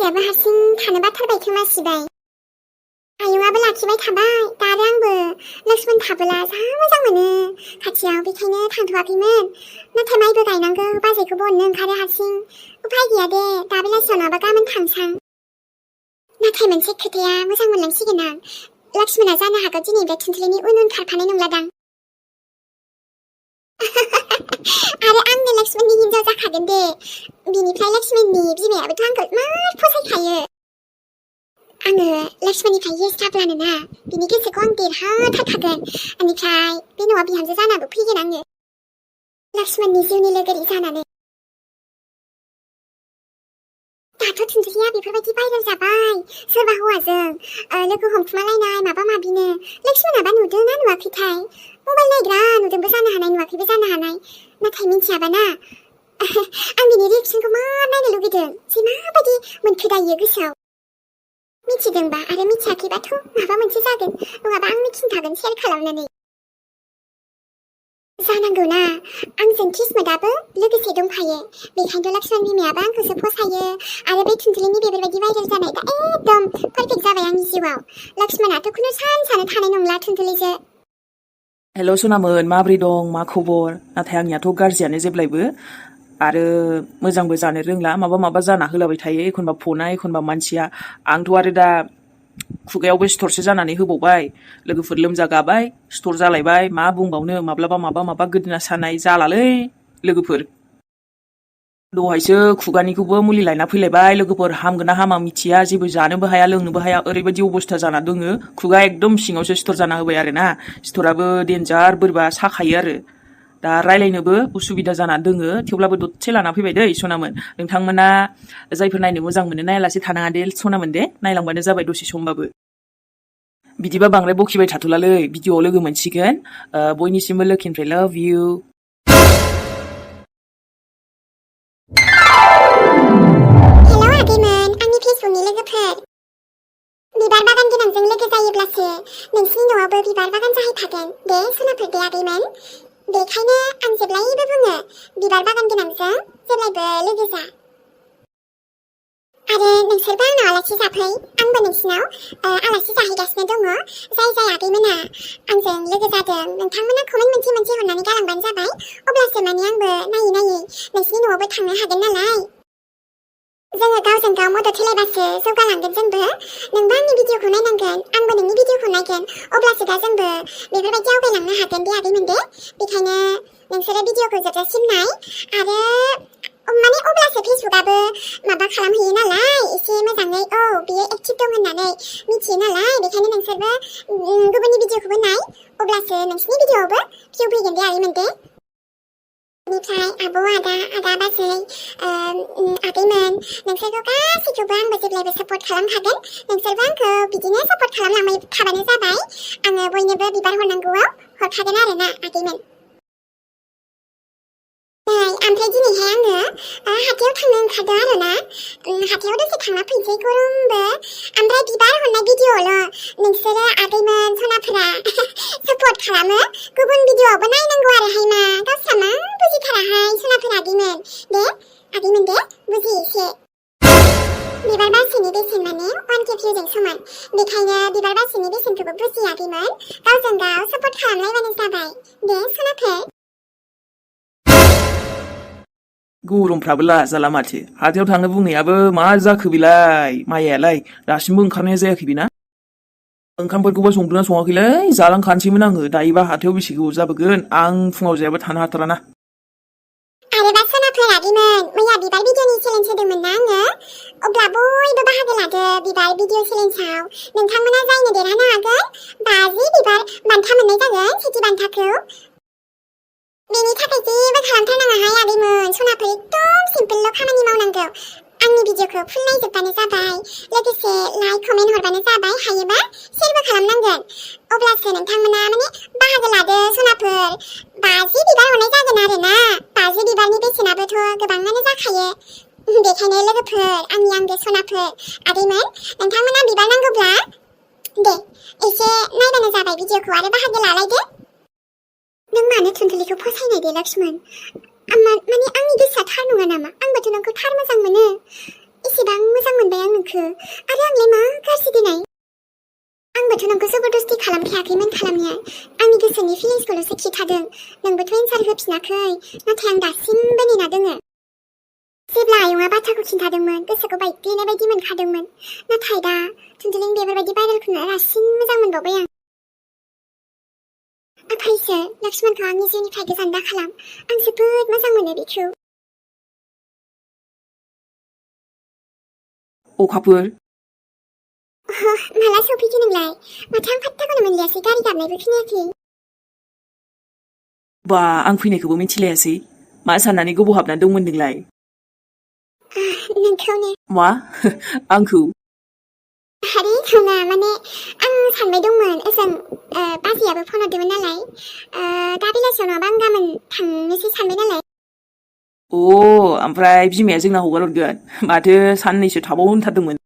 मानसियाबो हारसिं थानो बाथारबाय खोमा सिबाय। आयंआबो लाखिबाय थाबाय, दा आरो आंबो लक्ष्मण थाबोला जा मोजां मोनो खाथियाव, बेखायनो थांथ'वाखैमोन। नाथाय माइबो गायनांगौ, बाजैखौबो अननो ओंखारो हारसिं। उफाय गैया दे, दा बेलासियाव नङाबा गाबोन थांसां। नाथाय मोनसे खोथाया मोजां मोनलांसिगोन आं। लक्ष्मणआ जानो हागौ दिनै बे थुनथुलिनि उन उन खारफानाय नंलादां। आरो आंनो लक्ष्मणनि हिनजाव जाखागोन दे। बिनिफ्राय लक्ष्मणनि बिमायाबोथ' आंखौ मार फसायखायो। आङो लक्ष्मणनिफ्राय येस जाब्लानो ना बिनि गोसोखौ आं देरहाथारखागोन। बेनिफ्राय बे न'आव बिहामजो जानाबो फैगोन आङो, लक्ष्मणनि जिउनि लोगोरि जानानै। दाथ' थुनथुलिया बेफोरबायदि भाइरेल जाबाय, सोरबा हौवाजों लोगो हमखुमालायनाय माबा माबिनो। लक्ष्मणआबा नुदों ना नुवाखैथाय? मबाइल नायग्रा नुदोंबो जानो हानाय, नुवाखैबो जानो हानाय। नाथाय मिन्थियाबा ना आं बिनि रिएक्सनखौ मार नायनो लुगैदों, जे माबायदि मोनखोदायो गोसोआव। मिथिदोंबा आरो मिथियाखैबाथ' माबा मोनसे जागोन, नङाबा आंनो खिन्थागोन शेयार खालामनानै। जानांगौना आंजों किस्मतआबो लोगोसे दंफायो, बेखायनोथ' लक्ष्मण बिमायाबो आंखौसो फसायो। आरो बे थुनथुलिनि बेफोरबायदि भाइरेल जानाय दा एकदम पारफेक्ट जाबाय आंनि जिउआव। लक्ष्मणआथ' खुनु सान्सआनो थानाय नंला थुनथुलिजों। हेल' सनामोन, माब्रै दं, मा खबर? नाथाय आंनियाथ' गाज्रियानो जेब्लायबो। आरो मोजांबो जानो रोंला, माबा जाना होलाबाय थायो, एखनबा फना एखनबा मानसिया। आंथ' आरो दा खुगायावबो सिथरसो जानानै होबावबाय। लोगोफोर लोमजागाबाय, सिथर जालायबाय, मा बुंबावनो, माब्लाबा माबा गोदोना सानाय जालालै लोगोफोर। दहायसो खुगानिखौबो मुलि लायना फैलायबाय लोगोफोर, हामगोन ना हामा मिथिया, जेबो जानोबो हाया लोंनोबो हाया, ओरैबायदि अबस्था जाना दङो। खुगा एकदम सिङावसो सिथर जाना होबाय आरोना। सिथराबो देन्जार बोरैबा साखायो आरो। दा रायलायनोबो उसुबिदा जाना दोङो, थेवब्लाबो दसे लाना फैबाय दै सनामोन। नोंथांमोना जायफोर नायनो मोजां मोनो नायालासे थानाङा दे सनामोन दे, नायलांबानो जाबाय दसे समबाबो। बिदिबा बांद्राय बखिबाय थाथ'लालै, भिडिअआव लोगो मोनसिगोन। बयनिसिमबो लोखिनिफ्राय लाभ इउ। हेल' आगैमोन, आंनि फेसबुकनि लोगोफोर। बिबार बागान गोनांजों लोगो जायोब्लासो नोंसिनि न'आवबो बिबार बागान जाहैखागोन दे सनाफोर दे आगैमोन। बेखायनो आं जेब्लायबो बुङो, बिबार बागान गोनांजों जेब्लायबो लोगो जा। आरो नोंसोरबो आंनाव आलासि जाफै, आंबो नोंसिनाव आलासि जाहैगासिनो दङ। जाय आगैमोना आंजों लोगो जादों, नोंथांमोना कमेन्ट मोनसे हरनानै गालांबानो जाबाय, अब्लासो माने आंबो नायै नोंसिनि न'आवबो थांनो हागोन नालाय। जोङो गावजों गाव मदद होलायबासो जौगालांगोन जोंबो। नोंबो आंनि भिडिअखौ नायनांगोन, आंबो नोंनि भिडिअखौ नायगोन, अब्लासो दा जोंबो बेफोरबायदि आवगायलांनो हागोन दे आगैमोन दे। बेखायनो नोंसोरो भिडिअखौ जोबजासिम नाय, आरो माने अब्लासो फेसबुकआबो माबा खालामहैयो नालाय, एसे मोजाङै बियो एक्टिभ दं होननानै मिथियो नालाय। बेखायनो नोंसोरबो गुबुननि भिडिअखौबो नाय, अब्लासो नोंसिनि भिडिअआवबो भिउ फैगोन दे आगैमोन दे। बेनिफ्राय आब' आदा बाजै आगैमोन, नोंसोरखौ गासैखौबो आंबो जेब्लायबो सापर्ट खालामखागोन। नोंसोरबो आंखौ बिदिनो सापर्ट खालामलांबाय थाबानो जाबाय। आङो बयनोबो बिबार हरनांगौआव हरखागोन आरोना आगैमोन। ओमफ्राय दिनैहाय आङो हाथायाव थांनो ओंखारदों आरोना। हाथायाव दसे थांना फैनोसै, गरमबो। ओमफ्राय बिबार हरनाय भिडिअआवल' नोंसोरो आगैमोन सनाफोरा सापर्ट खालामो, गुबुन भिडिअआवबो नायनांगौ आरोहाय मा। गावस्रा मा बुजिथाराहाय सनाफोर आगैमोन दे बुजि एसे। बिबार बारसेनि बेसेन माने 1K भिउजों समान, बेखायनो बिबार बारसेनि बेसेनखौबो बुजि आगैमोन। गावजों गाव सापर्ट खालामलायबानो जाबाय दे सनाफोर। गरमफ्राबो लाजाला माथो, हाथायाव थांनो बुंनायाबो मा जाखो बेलाय, माइयालाय दासिमबो ओंखारनाया जायाखै बेना। ओंखामफोरखौबो संदोंना सङाखैलै, जालांखानोसैमोन आङो। दायोबा हाथायाव बेसे गोबाव जाबोगोन, आं फुङाव जायाबा थानो हाथाराना। आरोबा सनाफोर आगैमोन, मैया बिबार भिडिअनि चेलेन्ज होदोंमोन ना आङो, अब्ला बयबो बाहागो लादो बिबार भिडिअ चेलेन्जआव। नोंथांमोना जायनो देरहानो हागोन 50 बिबार बान्था मोननाय जागोन, सेथि बान्थाखौ। बेनि थाखाय जेबो खालामथारनाङाहाय आगैमोन सनाफोर, एकदम सिम्पोलल' खामानि मावनांगौ। आंनि भिडिअखौ फुल नायजोबबानो जाबाय, लोगोसे लाइक कमेन्ट हरबानो जाबाय, हायोबा शेयारबो खालामनांगोन। अब्लासो नोंथांमोना माने बाहागो लादो सनाफोर। 50 बिबार हरनाय जागोन आरोना। 50 बिबारनि बेसेनाबोथ' गोबाङानो जाखायो। बेखायनो लोगोफोर, आंनि आंगो सनाफोर आगैमोन, नोंथांमोना बिबार नांगौब्ला दे एसे नायबानो जाबाय भिडिअखौ, आरो बाहागो लालायदो। नों मानो थुनथुलिखौ फसायनाय दे लक्ष्मण? माने आंनि गोसोआ थार नङा नामा? आंबोथ' नोंखौ थार मोजां मोनो। एसेबां मोजां मोनबाय आं नोंखौ। आंखो आरो आंलाय मा गाज्रि देनाय आंबोथ' नोंखौ जबरदस्ति खालामखायाखैमोन खालामनाया आंनि गोसोनि फिलिंसखौल'सो खिथादों नोंबोथ' एन्सार होफिनाखै नाथाय आं दासिमबो नेना दोङो जेब्ला आयंआ बाथ्राखौ खिन्थादोंमोन गोसोखौ बायग्लिनाय बायदि मोनखादोंमोन नाथाय दा थुनथुलिं बेफोरबायदि भाइरेलखौनो रासिन मोजां मोनबावबाय आं आफा लक्ष्मणखौ आंनि जिउनिफ्राय गोजान दा खालाम आं जोबोद मोजां मोनो बिखौ अखाफोर माला सफैखो नोंलाय माथो आं फात्ताखौनो मोनलायासै गारि गाबनायबो खोनायाखै बा आं फैनायखौबो मिथिलायासै मा साननानै गोबाव हाबनानै दंमोन नोंलाय नोंखौनो मा आंखौ आरे नङा माने आं सानबाय दंमोन ओजों बाजैयाबो फन हरदोंमोन नालाय दा बेलासियाव नङाबा आं गाबोन थांनोसै सानबाय नालाय ओमफ्राय बिमाया जोंना हगार हरगोन माथो साननैसो थाबाव होनथारदोंमोन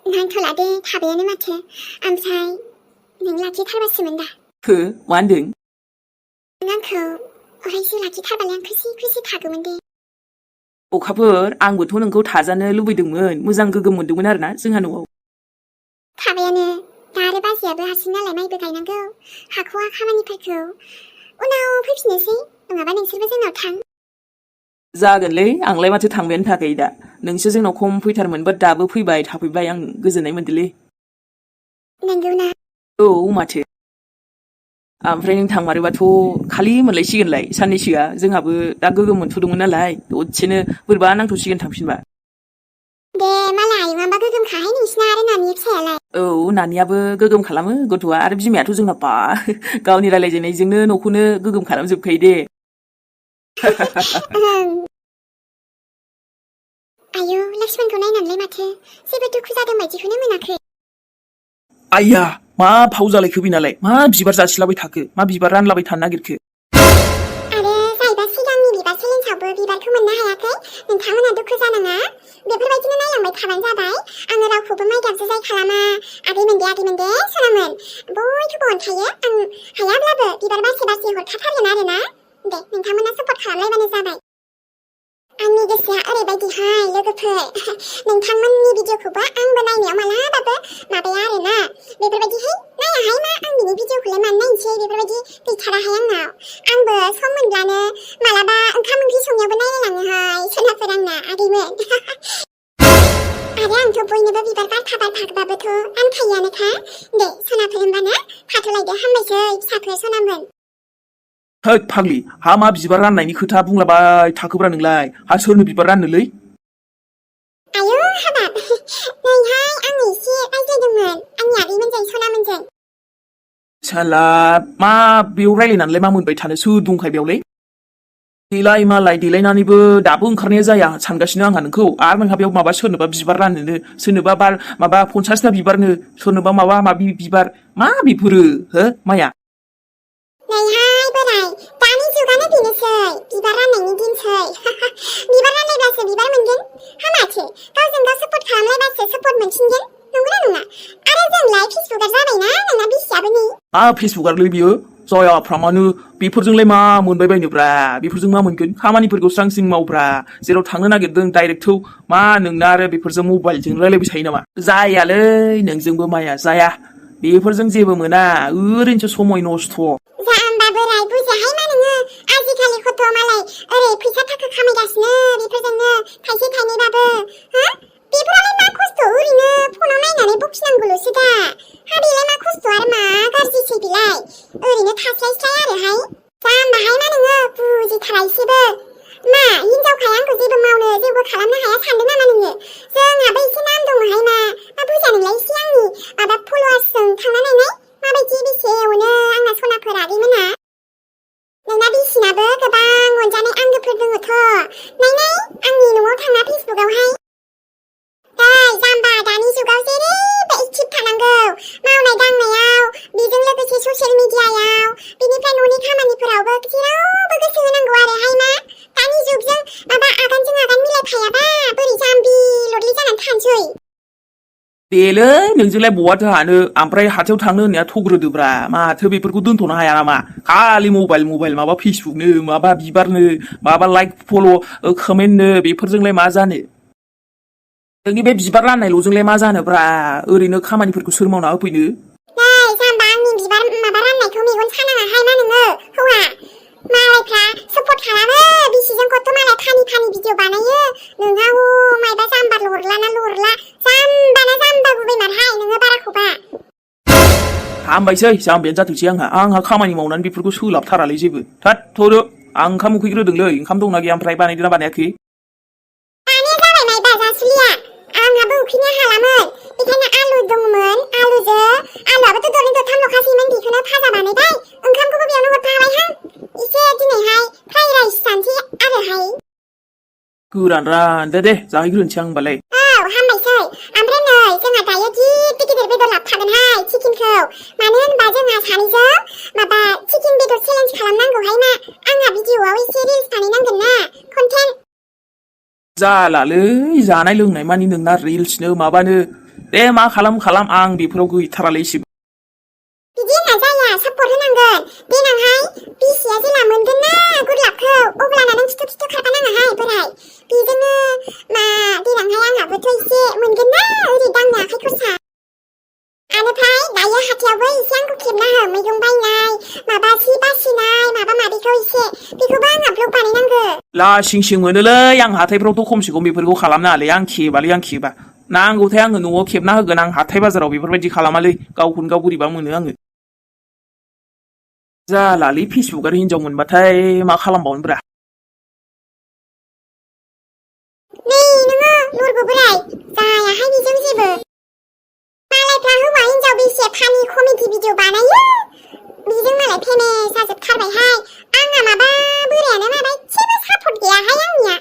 नांथ'ला दे थाबायानो माथो ओमफ्राय नों लाखिथारबासोमोन दा मा होनदों आंखौ अरायसो लाखिथारबालाय आं खुसि खुसि थागौमोन दे अखाफोर आंबोथ' नोंखौ थाजानो लुबैदोंमोन मोजां गोगोम मोनदोंमोन आरोना जोंहा न'आव थाबायानो दा आरो बाजैयाबो हारसिं नालाय माइबो गायनांगौ हाख'वा खामानिफोरखौ उनाव फैफिननोसै नङाबा नोंसोरबो जोंनाव थां जागोनलै आंलाय माथो थांबायानो थाखायो दा नोंसो जोंनाव खम फैथारमोनबा दाबो फैबाय थाफैबाय आं गोजोननाय मोनदोंलै नंगौना औ माथो ओमफ्राय नों थांमारोबाथ' खालि मोनलायसिगोनलाय साननैसोआ जोंहाबो दा गोगोम मोनथ'दोंमोन नालाय दसेनो बोरैबा नांथ'सिगोन थांफिनबा दे मालाय आयंआबा गोगोमखाहाय नोंसिना आरो नानि फिसायालाय औ नानियाबो गोगोम खालामो गथ'आ आरो बिमायाथ' जोंना बा गावनि रायलायजेननायजोंनो न'खौनो गोगोम खालामजोबखायो दे आयौ लक्ष्मणखौ नायनानैलाय माथो जेबो दुखु जादों बायदिखौनो मोनाखै आइया मा फाव जालायखो बेनालाय मा बिबार जासिलाबाय थाखो मा बिबार रानलाबाय थानो नागिरखो आरो जायबा सिगांनि बिबार चेलेन्जआवबो बिबारखौ मोननो हायाखै नोंथांमोना दुखु जानाङा बेफोरबायदिनो नायलांबाय थाबानो जाबाय आङो रावखौबो माइ गाबजुजाय खालामा आगैमोन दे सनामोन बयखौबो अनखायो आं हायाब्लाबो बिबार बारसे बारसे हरखाथारगोन आरोना दे नोंथांमोना सापर्ट खालामलायबानो जाबाय आंनि गोसोआ ओरैबायदिहाय लोगोफोर नोंथांमोननि भिडिअखौबो आंबो नायनायाव मालाबाबो माबाया आरोना बेफोरबायदिहाय नायाहाय मा आं बिनि भिडिअखौलाय मानो नायनोसै बेफोरबायदि गैथाराहाय आंनाव आंबो सम मोनब्लानो मालाबा ओंखाम ओंख्रि संनायावबो नायलायलाङोहाय सोनाफोर आंना आगैमोन आरो आंथ' बयनोबो बिबार बारबाबोथ' रानखायोआनोखा दे सोनाफोर होनबाना थाथ'लायदो हामबायसै फिसाफोर सनामोन होद फाग्लि हा मा बिबार राननायनि खोथा बुंलाबाय थाखोब्रा नोंलाय हा सोरनो बिबार राननोलै आयौ हाबाब नैहाय आं एसे रायज्लायदोंमोन आंनि आगैमोनजों सनामोनजों साला मा बेयाव रायलायनानैलाय मा मोनबाय थानो सोर दंखाय बेयावलाय देलाय मालाय देलायनानैबो दाबो ओंखारनाया जाया सानगासिनो आंहा नोंखौ आरो नोंहा बेयाव माबा सोरनोबा बिबार राननोनो सोरनोबा माबा 50ता बिबारनो सोरनोबा माबा माबि बिबार मा बेफोरो हो माया नैहाय बोराय दानि जुगानो बेनोसै बिबार राननायनि दिनसै बिबार रानलायब्लासो बिबार मोनगोन हामाथो गावजों गाव सापर्ट खालामलायबासो सापर्ट मोनफिनगोन नंगौना नङा आरो जोंलाय फेसबुकार जाबायना नोंना बिसियाबो नै मा फेसबुकारलै बियो जायाफ्रामानो बेफोरजोंलाय मा मोनबाय बायनोब्रा बेफोरजों मा मोनगोन खामानिफोरखौ स्रां स्रिं मावब्रा जेराव थांनो नागिरदों डाइरेक्ट मा नोंना आरो बेफोरजों मबाइलजों रायलायबाय थायो नामा जायालै नोंजोंबो माया जाया बेफोरजों जेबो मोना ओरैनोसो समय नस्थ' जाम्बा बोराय बुजियाहाय मा नोङो आजिखालि खथ' मालाय ओरै फैसा थाखा खामायगासिनो बेफोरजोंनो थाइसे थाइनैबाबो हा बेफोरालाय मा खस्थ' ओरैनो फनाव नायनानै बखिनांगौल'सो दा हा बेलाय मा खस्थ' आरो मा गाज्रिसै बेलाय ओरैनो थास्लायस्लाय आरोहाय जाम्बाहाय मा नोङो बुजिथारा एसेबो मा हिनजावखाय आंखौ जेबो मावनो जेबो खालामनो हाया सानदों नामा नोङो जोंहाबो एसे नाम दङहाय मा बुजिया नोंलाय एसे आंनि माबा फल'वार्सजों थांना नायनाय माबायदि बेसे अनो आंना सनाफोर आगैमोना नोंना बिसिनाबो गोबां अनजानाय आंगोफोर दङथ' नायनाय आंनि न'आव थांना फेसबुकावहाय जाम्बा दानि जुगाव जेरैबो एक्टिभ थानांगौ मावनाय दांनायाव बेजों लोगोसे ससियेल मिडियायाव बेनिफ्राय न'नि खामानिफोरावबो जेरावबो गोसो होनांगौ आरोहाय मा दानि जुगजों माबा आगानजों आगान मिलायफायाबा बोरै जाम्बि लरलि जानानै थानोसै देलै नोंजोंलाय बहाथो हानो ओमफ्राय हाथायाव थांनो होननाया थग्रोदोब्रा माथो बेफोरखौ दोनथ'नो हाया नामा खालि मबाइल माबा फेसबुकनो माबा बिबारनो माबा लाइक फल' कमेन्टनो बेफोरजोंलाय मा जानो नोंनि बे बिबार राननायल'जोंलाय मा जानोब्रा ओरैनो खामानिफोरखौ सोर मावना होफैनो नै जाम्बा आंनि बिबार माबा राननायखौ मेगन सानाङाहाय मा नोङो हौवा मालायफ्रा सापर्ट खालामो बिसिजों खथ' मालाय फानि भिडिअ बानायो नोंहा मायबा जाम्बा लरला जाम्बाना जाम्बा गुबैमारहाय नोङो बाराखौबा हामबायसै जाम्बायानो जाथोंसै आंहा खामानि मावनानै बेफोरखौ सोलाबथारालै जेबो थाद थ'दो आं ओंखाम उखैग्रोदोंलै ओंखाम दंना गैया ओमफ्राय बानायदोंना बानायाखै दानिया जाबाय मायबा जासुलिया आंहाबो उखैनो हालामोन बेखायनो आलु दंमोन आलुआबोथ' दरनै दरथामल'खासैमोन बेखौनो भाजा बानायबाय ओंखामखौबो बेयावनो हरफाबायहां एसे दिनैहाय फ्राइ राइस जानोसै आरोहाय गोरान रानदो दे जाहैग्रोनोसै आं होमबालाय हामबायसै ओमफ्राय नै जोंहा दायो गिदिर बेदर लाबोखागोनहाय चिकेनखौ मानो होनबा जोंहा सानैजों माबा चिकेन बेदर चेलेन्ज खालामनांगौहाय ना आंहा भिडिअआव एसे रिल्स बानायनांगोन ना कन्टेन्ट जालालै जानाय लोंनाय मानि नोंना रिल्सनो माबानो दे मा खालाम आं बेफोराव गैथारालै एसेबो बिदि होनना जाया सापर्ट होनांगोन देनांहाय बिसिया जेला मोनगोन ना गुरलाबखौ अब्लाना नों खिथु खारफानाङाहाय बोराय बेजोंनो मा देनांहाय आंहाबोथ' एसे मोनगोन ना ओरै दांनो आखाइ खरसा आनिफ्राय दायो हाथायावबो एसे आंखौ खेबना हो मैगं बायनाय माबा सि बासिनाय माबा माबिखौ एसे बेखौबो आंहा ब्लग बानायनांगौ लासिं सिं मोनोलै आं हाथायफ्रावथ' खमसे खम बेफोरखौ खालामनाङालै आं खेबा नांगौथाय आङो न'आव खेबना होगोन आं हाथाय बाजाराव बेफोरबायदि खालामालै गावखौनो गाव बोरैबा मोनो आङो जालालै फेसबुक आरो हिनजाव मोनबाथाय मा खालामबावनोब्रा नै नोङो लरगो बोराय जायाहाय बेजों जेबो मालायफ्रा हौवा हिनजाव बेसे फानि कमेडि भिडिअ बानायो बेजों मालाय फेमास जाजोबथारबायहाय आंहा माबा बोरायानो माबा एसेबो सापर्ट गैयाहाय आंनिया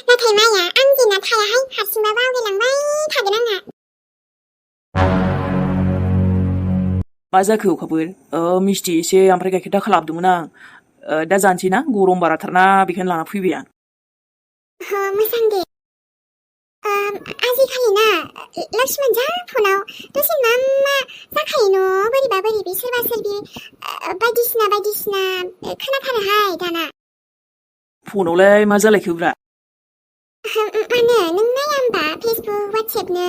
नाथाय माया आं जेना थायाहाय हारसिंबाबो आवगायलांबाय थागोन आंहा मा जाखो अखाफोर मिस्थि एसे ओमफ्राय गाइखेर दाखा लाबोदोंमोन आं दा जानोसै ना गरम बाराथारना बेखायनो लाना फैबाय आं मोजां दे आजिखालि ना लक्ष्मण जा फनाव दसे मा जाखायो न' बोरैबा बोरैबि सोरबा सोरबि बायदिसिना खोनाथारोहाय दाना फनावलाय मा जालायखोब्रा मानो नों नाया होमबा फेसबुक वाट्सएपनो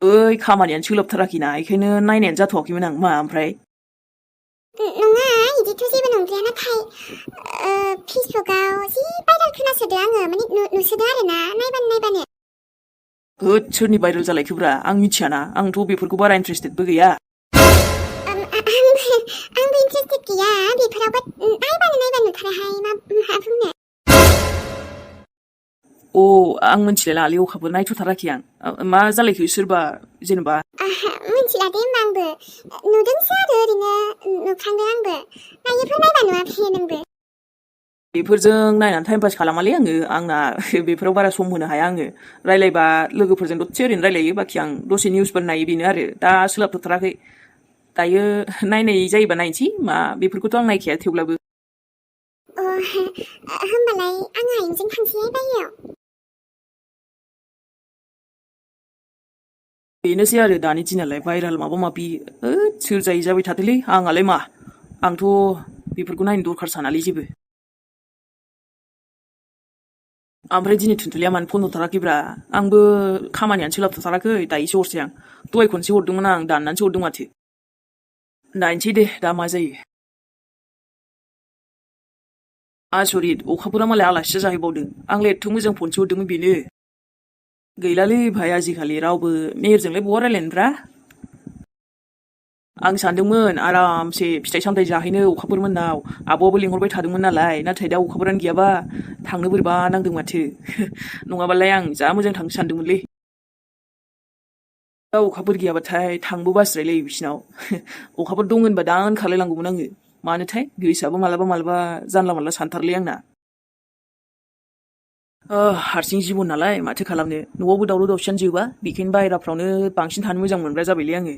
ओइ खामानियानो सोलाबथाराखैना बेखायनो नायनायानो जाथ'वाखैमोन आं मा ओमफ्राय नङा बिदिथ' जेबो नंद्राया नाथाय फेसबुकआव जि भाइरेल खोनासोदो आङो माने नुसोदो आरोना नायबानो होद सोरनि भाइरेल जालायखोब्रा आं मिथियाना आंथ' बेफोरखौ बारा इन्टारेस्टेडबो गैया आंबो इन्टारेस्टेड गैया बेफोरावबो नायबानो नुथाराहाय मा बुंनो आं मिथिलाय लालै अखाफोर नायथ'थाराखै आं मा जालायखो सोरबा जेनेबा मिथिला दे होमबा आंबो नुदोंसो आरो ओरैनो नुफ्लांदों आंबो नायबा नुवाखै नोंबो बेफोरजों नायनानै टाइम पास खालामालै आंना बेफोराव बारा सम होनो हाया आङो रायलायबा लोगोफोरजों दसे ओरैनो रायलायो बाखि आं दसे निउसफोर नायो बेनो आरो दा सोलाबथ'थाराखै दायो नायनाय जायोबा नायनोसै मा बेफोरखौथ' आं नायखाया थेवब्लाबो होमबालाय आं आइजों थांसैहाय बायहेरायाव बेनोसै आरो दानि दिनालाय भाइराल माबा माबि सोर जायै जाबाय थादोलै आंहालाय मा आंथ' बेफोरखौ नायनो दरखार सानालै जेबो ओमफ्राय दिनै थुनथुलिया मानो फन हरथाराखैब्रा आंबो खामानियानो सोलाबथ'थाराखै दायोसो हरसै आं दहाय खनसे हरदोंमोन आं दाननानैसो हरदों माथो नायनोसै दे दा मा जायो आसरित अखाफोरा मालाय आलासिसो जाहैबावदों आंलाय एथ' मोजां फनसो हरदोंमोन बेनो गैलालै भाइ आजिखालि रावबो मेहेरजोंलाय बहा रायलायनोब्रा आं सानदोंमोन आरामसे फिथाइ सामथाइ जाहैनो अखाफोर मोननाव आब'आबो लिंहरबाय थादोंमोन नालाय नाथाय दा अखाफोरानो गैयाबा थांनो बोरैबा नांदों माथो नङाबालाय आं जा मोजां थांनो सानदोंमोनलै दा अखाफोर गैयाबाथाय थांबो बास्रायलै बिसिनाव अखाफोर दं होनबा दानो खारलायलांगौमोन आङो मानोथाय गोसोआबो मालाबा जानला मानला सानथारलै आंना हारसिं जिबन नालाय माथो खालामनो न'आवबो दावराव दावसियानो जोबा बेखायनो बाहेराफ्रावनो बांसिन थानो मोजां मोनग्रा जाबायलै आङो